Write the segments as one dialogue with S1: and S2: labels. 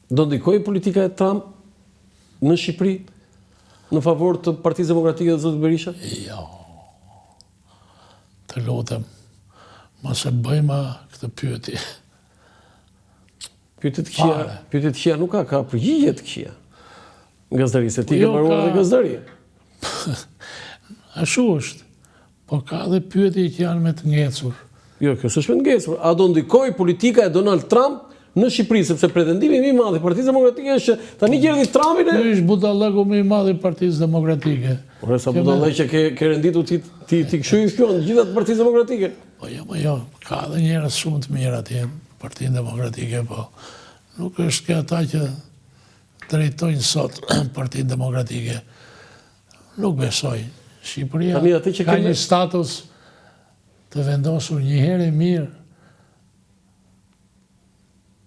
S1: Do ndikojë politika e Trump në Shqipëri në favor të Partisë Demokratike dhe zotit Berisha?
S2: Jo. Të lutem, mos e bëj më këtë pyetje.
S1: Pyetje të këqija, pyetje të këqija nuk ka, ka përgjigje të këqija. Gazetaria, se ti po ke jo, mbaruar dhe gazetari.
S2: Ashtu është. Po ka dhe pyetje që janë me të ngecur.
S1: Jo, kjo s'është me të ngecur. A do ndikojë politika e Donald Trump në Shqipëri, sepse pretendimi më i madh i Partisë Demokratike është që tani që erdhi Trumpi
S2: ne Ky është budallëku më i madh i Partisë Demokratike.
S1: Ore sa budallëqe ke ke renditur ti ti ti kështu i thon gjitha të Partisë Demokratike.
S2: Po jo, po jo, ka edhe njerëz shumë të mirë atje në Partinë Demokratike, po nuk është ke ata që drejtojnë sot Partinë Demokratike. Nuk besoj. Shqipëria ka një status të vendosur një herë e mirë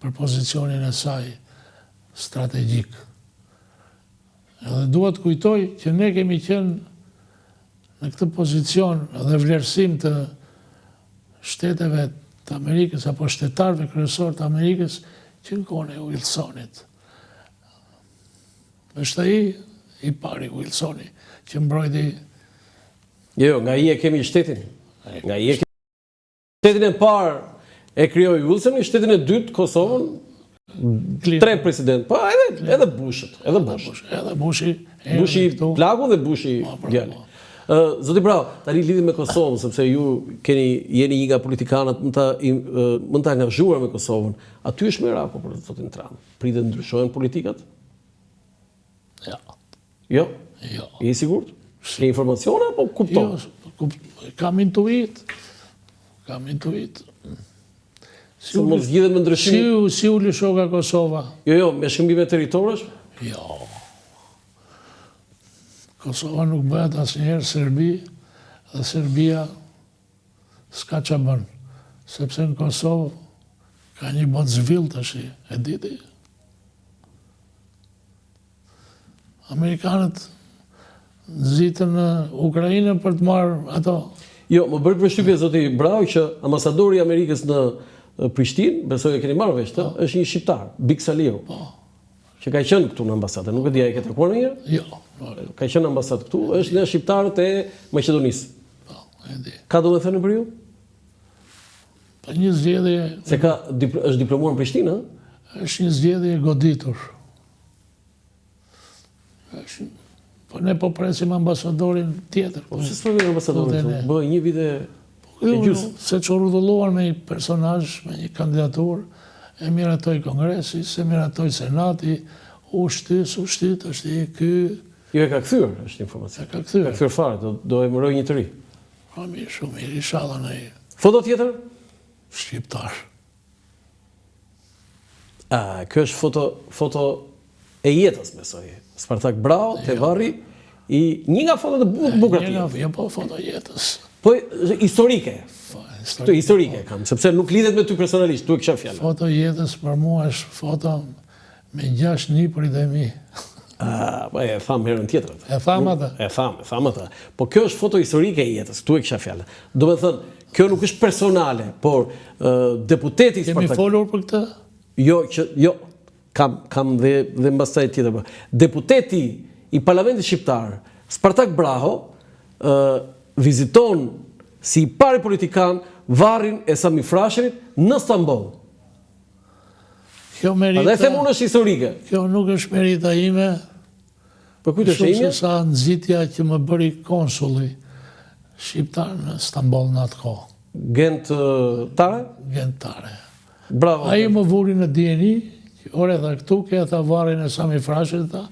S2: për pozicionin e saj strategjik. Edhe dua të kujtoj që ne kemi qenë në këtë pozicion dhe vlerësim të shteteve të Amerikës apo shtetarëve kryesorë të Amerikës që në kohën e Wilsonit. Është ai i pari Wilsoni që mbrojti
S1: Jo, jo, nga ai e kemi shtetin. Nga ai e kemi shtetin e parë e krijoi Wilsoni, shtetin e dytë Kosovën, tre president, po edhe edhe Bushët, edhe
S2: Bush. Edhe Bushi,
S1: Bushi plaku dhe Bushi po, pra, djali. Po. Zoti Braho, tani lidhur me Kosovën, sepse ju keni jeni një nga politikanët më të më të angazhuar me Kosovën. Aty është meraku për zotin Trump. Pritet të ndryshohen politikat?
S2: Jo.
S1: Jo?
S2: Jo.
S1: Je i sigurt? Ke informacione apo kupton?
S2: Jo, kam intuit. Kam intuit.
S1: Si u mos zgjidhet me ndryshim?
S2: Si u, si u lëshoka Kosova?
S1: Jo, jo, me shkëmbime territoresh?
S2: Jo. Kosova nuk bëhet asnjëherë Serbi dhe Serbia s'ka ça bën, sepse në Kosovë ka një bocvil tashi, e di ti? Amerikanët nxitën Ukrainën për të marrë
S1: ato. Jo, më bëri përshtypje zoti Braho që ambasadori i Amerikës në Prishtinë, besoj e keni marrë vesh këtë, po. është një shqiptar, Bik Salihu.
S2: Po.
S1: Që ka qenë këtu në ambasadë, nuk e di a e ke takuar ndonjëherë?
S2: Jo.
S1: Ka qenë në ambasadë këtu, është nga shqiptarët e Maqedonisë.
S2: Po, e di.
S1: Ka domethënë për ju?
S2: Po një zgjedhje...
S1: Se ka, është diplomuar në Prishtinë,
S2: ë? Është një zgjedhje e goditur. Është Po ne po presim ambasadorin
S1: tjetër. Po pse s'po vjen ambasadori këtu? Bëhet një vit e
S2: po, e gjysmë. Se ç'u rrotulluan me një personazh, me një kandidaturë, e miratoi Kongresi, s'e miratoi Senati, u shty, s'u shty, tashti ky
S1: Jo e ka kthyer, është informacion.
S2: E ka kthyer.
S1: Ka kthyer fare, do do emërojë një të ri.
S2: Po mirë, shumë mirë, inshallah në
S1: Foto tjetër?
S2: Shqiptar.
S1: A, kjo është foto, foto e jetës, besoj. Spartak Braho, te jo. varri, i një nga fotot e bukura
S2: të jetës. Jo, po, foto e jetës.
S1: Po, historike. Po, historike, historike po. kam, sepse nuk lidhet me ty personalisht, tu e kisha
S2: fjalën. Foto e jetës për mua është foto me gjashtë nipërit e mi.
S1: Ah, po e thamë herën tjetër
S2: atë. E thamë atë.
S1: E thamë, e thamë atë. Po kjo është foto historike e jetës, tu e kisha fjalën. Domethënë, kjo nuk është personale, por deputeti
S2: i Spartak. Kemi folur për këtë?
S1: Jo, që jo, kam kam dhe dhe mbastaj tjetër. Po. Deputeti i Parlamentit Shqiptar, Spartak Braho, ë viziton si i pari politikan varrin e Sami Frashërit në Stamboll.
S2: Kjo merita...
S1: Dhe them unë është historike.
S2: Kjo nuk është merita ime.
S1: Po kujt është
S2: ime? Shumë sa nxitja që më bëri konsulli shqiptar në Stamboll në atë kohë.
S1: Gent Tare?
S2: Gent Tare.
S1: Bravo.
S2: Ai më vuri në dijeni, ore tha këtu ke tha varrin e Sami Frashërit tha,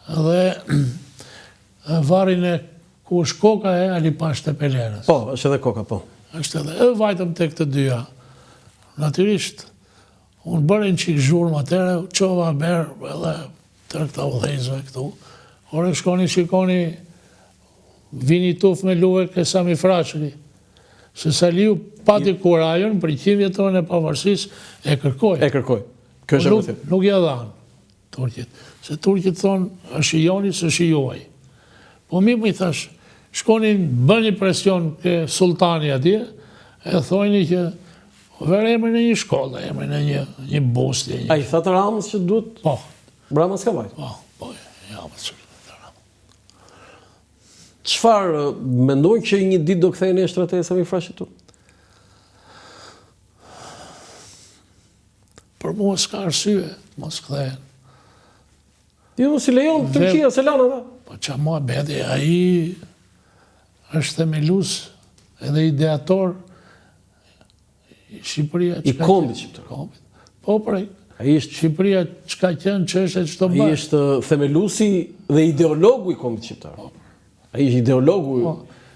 S2: dhe varrin e ku është koka e Ali Pashë Tepelenës.
S1: Po, është edhe koka, po.
S2: Është edhe, edhe vajtëm tek të dyja. Natyrisht, unë bëra një çikë zhurmë atëherë, çova haber edhe tërë këta udhëheqësve këtu. Ore shkoni shikoni vini tufë me lule ke Sami Frashëri. Se Saliu pati kurajon për 100 vjetorin e pavarësisë e kërkoi.
S1: E kërkoi. Kjo është e
S2: vërtetë. Nuk ia dhanë turqit. Se turqit thonë, është i joni, s'është i juaj. Po mirë më i thashë, shkoni bëni presion ke sultani atje, e thojni që. Vëre emrin e një shkolle, emrin e një, një busti. Një...
S1: A i thatë Ramës që duhet?
S2: Po.
S1: Rama s'ka vajtë?
S2: Po, po, ja, më që të Rama.
S1: Çfarë mendon që një ditë do kthehen eshtrat e Sami Frashërit këtu?
S2: Për mua s'ka arsye, mos kthehen.
S1: Jo, mos i lejon Turqia s'e lanë ata.
S2: Po ça muhabeti, ai është themelues edhe ideator i Shqipëria
S1: i kombit shqiptar.
S2: Kombit. Po pra,
S1: ai është
S2: Shqipëria ç'ka qenë, ç'është e ç'do
S1: bëhet. Ai është themeluesi dhe ideologu i kombit shqiptar. Po. Ai është ideologu po.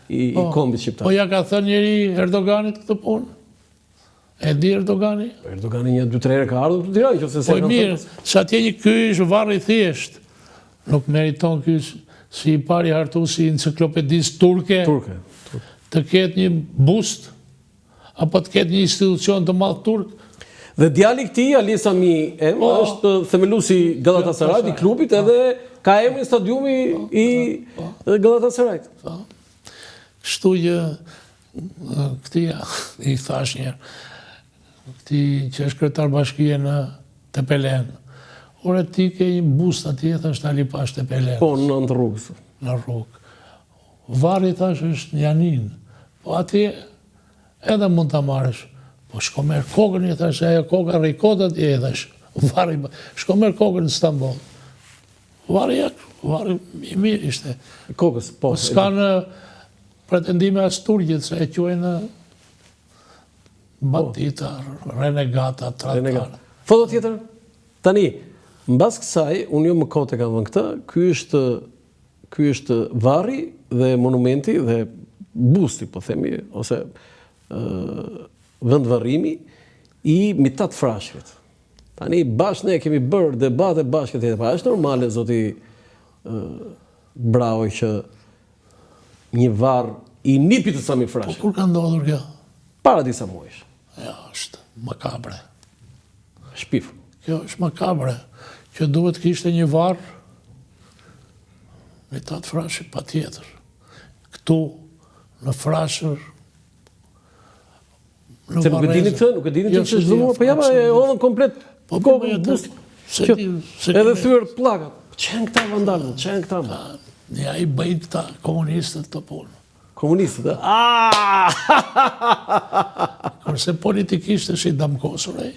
S1: i, i po. kombit shqiptar.
S2: Po ja ka thënë njeri Erdoganit këtë punë? E di Erdogani?
S1: Po Erdogani një, dy, tre herë ka ardhur në Tiranë, nëse
S2: s'e Po mirë, sa atje një ky është varr i thjeshtë. Nuk meriton ky si i pari hartues i enciklopedisë
S1: turke. Turke.
S2: Të ketë një bust apo të ketë një institucion të madh
S1: turk. Dhe djali i këtij, Ali Sami M, po, është themeluesi i Galatasarayt, i klubit, po. edhe ka emrin stadiumi po, i po. Galatasarayt.
S2: Po. Kështu që Këtij i thashë njëherë, këtij që është kryetar bashkie në Tepelenë. Ore ti ke një bust atje, thashë të Ali Pashë Tepelenës.
S1: Po, në anë të rrugës.
S2: Në rrugë. Varri thashë është në Janinë. Po atje edhe mund ta marrësh. Po shko merr kokën, i thashë, ajo koka rri kot atje, i thashë. Varri, shko merr kokën në Stamboll. Varri, varri i mirë ishte.
S1: Kokës, po.
S2: Po s'kanë Pretendime as turqit se e quajnë bandita, renegata,
S1: tradhtarë. Foto tjetër? Tani, mbas kësaj, unë jo më kot e kam vënë këtë, ky është ky është varri dhe monumenti dhe busti, po themi, ose ë vendvarrimi i Mitat Frashërit. Tani bashkë ne kemi bërë debate bashkë etj. Pa është normale zoti ë Braho që një varr i nipit të Sami
S2: Frashërit. Po kur ka ndodhur kjo?
S1: Para disa muajsh.
S2: Ja, është makabre.
S1: Shpif.
S2: Kjo është makabre, që duhet kishte një varr Mitat Frashëri patjetër. Këtu, në Frashër,
S1: në Se nuk e dini këtë, nuk e dini jo, këtë që është dhunuar, po ja e hodhën komplet
S2: po, po, po,
S1: po, se di, se edhe thyer pllakat. Ç'janë këta vandalët, ç'janë këta?
S2: Ja i bëjnë këta komunistët këtë
S1: punë. Komunistët, ë? Ah!
S2: Kurse politikisht është i damkosur ai.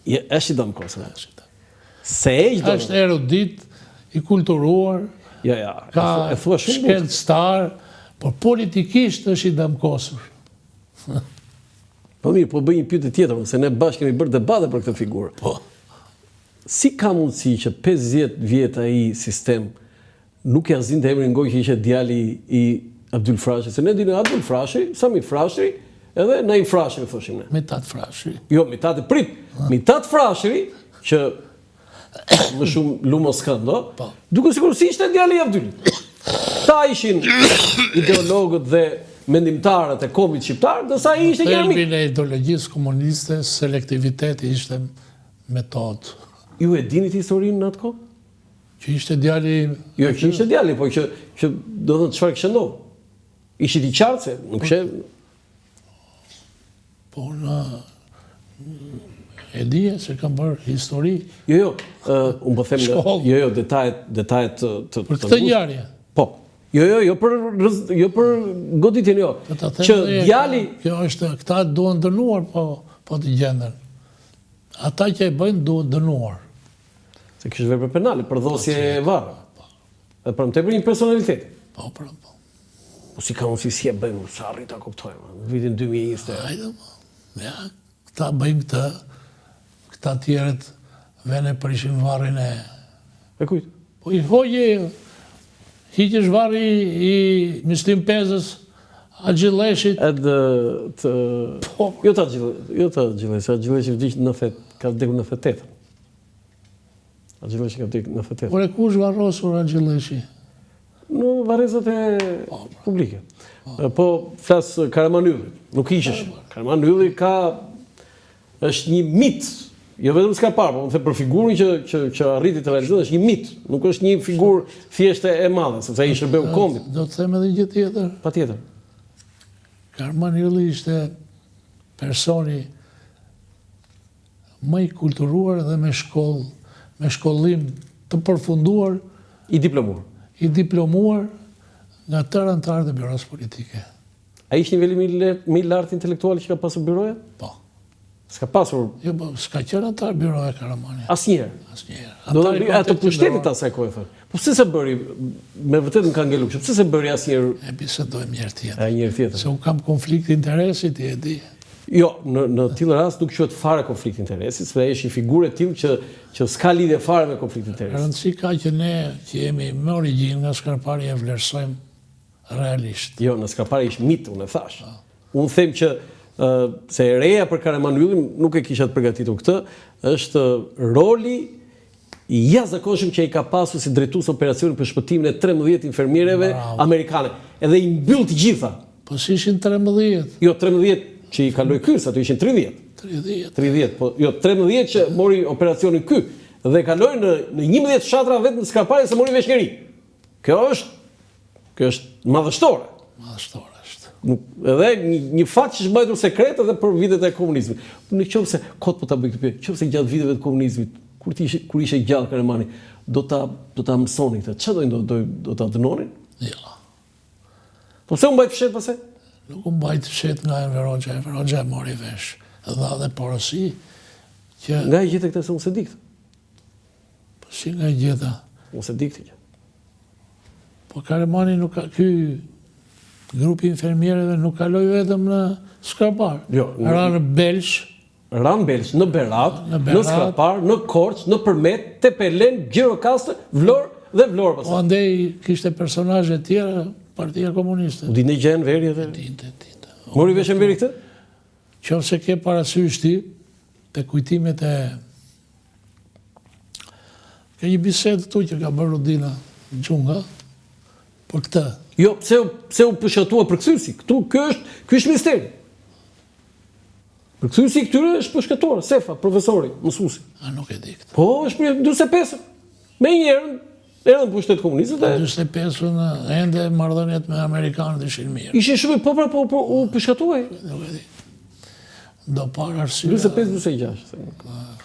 S1: Je, është i damkosur. Është i damkosur. Se e
S2: do. Është erudit, i kulturuar.
S1: Ja, ja,
S2: ka e thua shumë bukur. Shkencëtar, por politikisht është i damkosur.
S1: Po mirë, po bëj një pyetje tjetër, se ne bashkë kemi bërë debate për këtë figurë.
S2: Po.
S1: Si ka mundësi që 50 vjet ai sistem nuk ia zinte emrin në gojë që ishte djali i Abdyl Frashërit, se ne dinim Abdyl Frashëri, Sami Frashëri, edhe Naim Frashëri thoshim
S2: ne. Mitat Frashëri.
S1: Jo, Mitat prit. Mitat Frashëri që më shumë Lumo Skëndo,
S2: po.
S1: duke sikur si ishte djali i Abdylit. Ta ishin ideologët dhe mendimtarët e kombit shqiptar, ndërsa ai ishte
S2: një armik. Në thelbin e ideologjisë komuniste, selektiviteti ishte metodë.
S1: Ju e dinit historinë në atë kohë?
S2: Që ishte djali...
S1: Jo, që ishte djali, po që, që do të thënë çfarë kishte ndodhur. Ishit i qartë se nuk
S2: kishte... Po në... E dija se kam bërë histori.
S1: Jo, jo, uh, unë po them në, jo, jo, detajet, detajet të
S2: të Për këtë ngjarje.
S1: Po. Jo, jo, jo për jo për goditjen, jo. Që djali
S2: kjo është këta duhen dënuar, po po të gjenden. Ata që e bëjnë duhen dënuar.
S1: Se kishte vepër penale, përdhosje e varreve. Po. Dhe për më tepër një personalitet.
S2: Po, po, po.
S1: Po si ka mundësi si e bëjmë, s'arrij ta kuptojmë, në vitin
S2: 2020. Hajde, po. Ja, këta bëjnë këtë, këta tjerët venë e prishin varrin e...
S1: E kujt?
S2: Po i hoqe, hiqesh varri i Myslim Pezës, Haxhi
S1: Lleshit. Edhe të... Po. Jo të Haxhi, jo të Haxhi Lleshit, Haxhi Lleshi vdiq në thet, ka vdekur në 98. Haxhi Lleshi ka vdekur në 98.
S2: Por e ku është varrosur Haxhi Lleshi?
S1: Në varrezat e po, pra. publike. Po, po flas Karaman Ylli, nuk hiqesh. Karaman Ylli ka është një mit. Jo vetëm s'ka parë, po më the për figurën që që që arriti të realizojë është një mit, nuk është një figurë thjesht e madhe, sepse ai i shërbeu kombit.
S2: Do të them edhe një gjë tjetër.
S1: Patjetër.
S2: Karaman Ylli ishte personi. Më i kulturuar dhe me shkollë, me shkollim të përfunduar.
S1: I diplomuar.
S2: I diplomuar nga tërë anëtarët e Byrosë Politike.
S1: A ishte niveli më i lartë intelektual që ka pasur byroja?
S2: Po.
S1: S'ka pasur...
S2: Jo, po, s'ka qenë anëtar byroje Karamani.
S1: Asnjëherë?
S2: Asnjëherë.
S1: Do të bëj atë pushtetit të asaj kohe, thonë. Po pse s'e bëri, me vërtet më ka ngelur kështu, pse s'e bëri asnjëherë?
S2: E bisedojmë një herë
S1: tjetër. E një herë tjetër.
S2: Se unë kam konflikt interesi, ti e di.
S1: Jo, në në tillë rast nuk quhet fare konflikt interesi, sepse ai është një figurë e tillë që që s'ka lidhje fare me konflikt interesi.
S2: Rëndësi ka që ne që jemi me origjinë nga Skrapari e vlerësojmë realisht.
S1: Jo, në Skrapari është mit, unë e thashë. Po. Unë them që se e reja për Karaman Yllin, nuk e kisha të përgatitur këtë, është roli i jashtëzakonshëm që ai ka pasur si drejtues operacioni për shpëtimin e 13 infermiereve amerikane. Edhe i mbyll të gjitha.
S2: Po si ishin 13?
S1: Jo, 13 që i kaloi ky, se ato ishin 30.
S2: 30.
S1: 30, po jo 13 që mori operacionin ky dhe kaloi në në 11 fshatra vetëm në Skrapar s'e mori vesh njeri. Kjo është Kjo është madhështore.
S2: Madhështore është.
S1: Nuk, edhe një, një fakt që është mbajtur sekret edhe për vitet e komunizmit. Në qoftë se kot po ta bëj këtë pyetje, qoftë se gjatë viteve të komunizmit, kur ti ishe kur ishe gjallë Karamani, do ta do ta mësonin këtë. Çfarë do do do ta dënonin?
S2: Jo.
S1: Po pse u mbajt fshehtë pastaj?
S2: Nuk u mbajt fshehtë nga Enver Hoxha, Enver Hoxha e mori vesh. Dha dhe porosi
S1: që Nga e gjete këtë se unë s'e di këtë.
S2: Po si nga e gjeta?
S1: Unë s'e di këtë gjë.
S2: Po Karamani nuk ka, ky grupi i infermiereve nuk kaloi vetëm në Skrapar.
S1: Jo,
S2: ra në Belsh.
S1: Ra në Belsh, në Berat, në, Berat, në Skrapar, në Korçë, në Përmet, Tepelenë, Gjirokastër, Vlorë dhe Vlorë
S2: pastaj. Po andej kishte personazhe të tjera, Partia Komuniste.
S1: U dinte gjë Enveri edhe?
S2: Dinte, dinte.
S1: Mori vesh Enveri këtë?
S2: Qoftë se ke parasysh ti, te kujtimet e Ka një bisedë këtu që ka bërë Rudina Xhunga për këtë.
S1: Jo, pse pse u pushkatua përkthyesi? Këtu ky është, ky është misteri. Përkthyesi i këtyre është pushkatuar, Sefa, profesori, mësuesi.
S2: A nuk e di
S1: këtë. Po, është për 45. Menjëherë erdhën pushtet komunistët
S2: e 45-ën ende marrëdhëniet me amerikanët ishin
S1: mirë. Ishin shumë, po pra po, po u pushkatua.
S2: Nuk e di. Do parë arsye.
S1: 45 46.